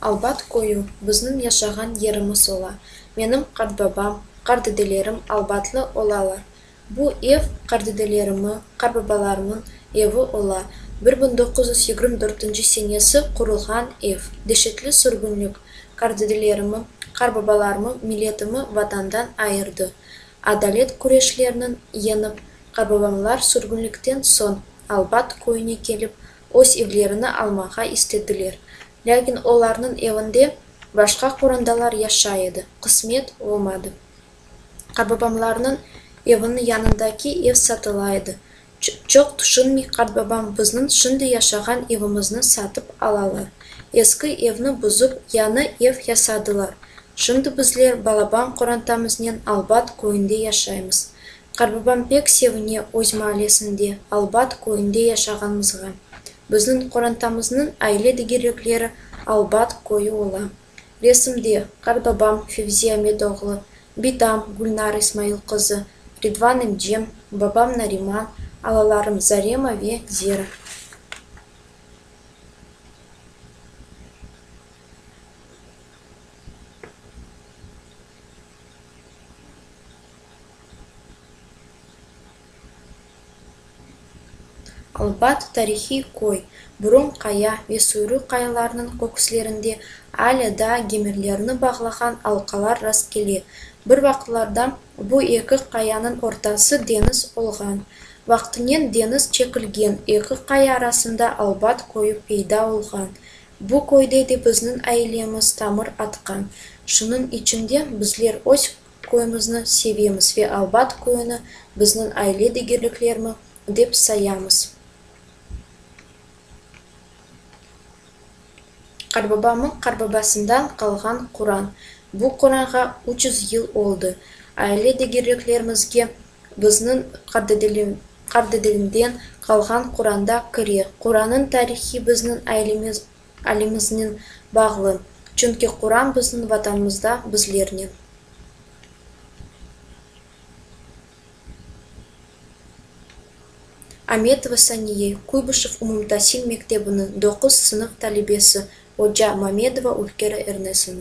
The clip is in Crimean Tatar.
Albat köyü bizniñ yaşağan yerimiz ola. Menim qartbabam, qartdedelerim Albatlı olalar. Bu ev qartdedelerimi, qartbabalarımnıñ evi ola. 1924 senesi qurulğan ev. Deşetli sürgünlik qartdedelerimi, qartbabalarımı, milletimi Vatandan ayırdı. Adalet küreşlerini yeñip, qartbabamlar sürgünlikten soñ Albat köyüne kelip, öz evlerini almağa istediler. Lâkin olarnıñ evinde başqa qorantalar yaşay edi, qısmet olmadı. Qartbabamlarnıñ eviniñ yanındaki ev satıla edi. Çoq tüşünmey qartbabam bizniñ şimdi yaşağan evimizni satıp alalar. Eski evni buzıp, yañı ev yasadılar. Şimdi bizler balaban qorantamıznen Albat köyünde yaşaymız. Qartbabam pek sevine öz maallesinde, Albat köyünde yaşağanımızğa. Bizniñ qorantamıznıñ aile degerlikleri Albat köyü ola. Resimde, qartbabam Fevzi Amet oğlu, bitam Gülnara İsmail qızı, Ridvan emcem, babam Nariman, alalarım Zarema ve Zera. Albat tarihiy köy, Burun Qaya ve Suyru qayalarnıñ köküslerinde alâ daa kemerlerni bağlağan alqalar rastkele. Bir vaqıtlarda bu eki qayanıñ ortası deñiz olğan. Vaqtınen deñiz çekilgen, eki qaya arasında Albat köyü peyda olğan. Bu köyde de bizniñ ailemiz tamır atqan. Şunıñ içün de bizler öz köyümizni sevemiz ve Albat köyüni bizniñ aile degerliklerimi dep sayamız. Qartbabamnıñ qartbabasından qalğan Quran. Bu Quranğa 300 yıl oldı. Aile degerliklerimizge bizniñ qartdedelimden qalğan Quran da kire. Qurannıñ tarihi bizniñ ailemiznen bağlı, çünki Quran bizniñ Vatanımızda bizlernen. Ametova Saniye, Kuybışev umumtasil mektebiniñ 9 sınıf talebesi, oca Mamedova Ülker Ernestina.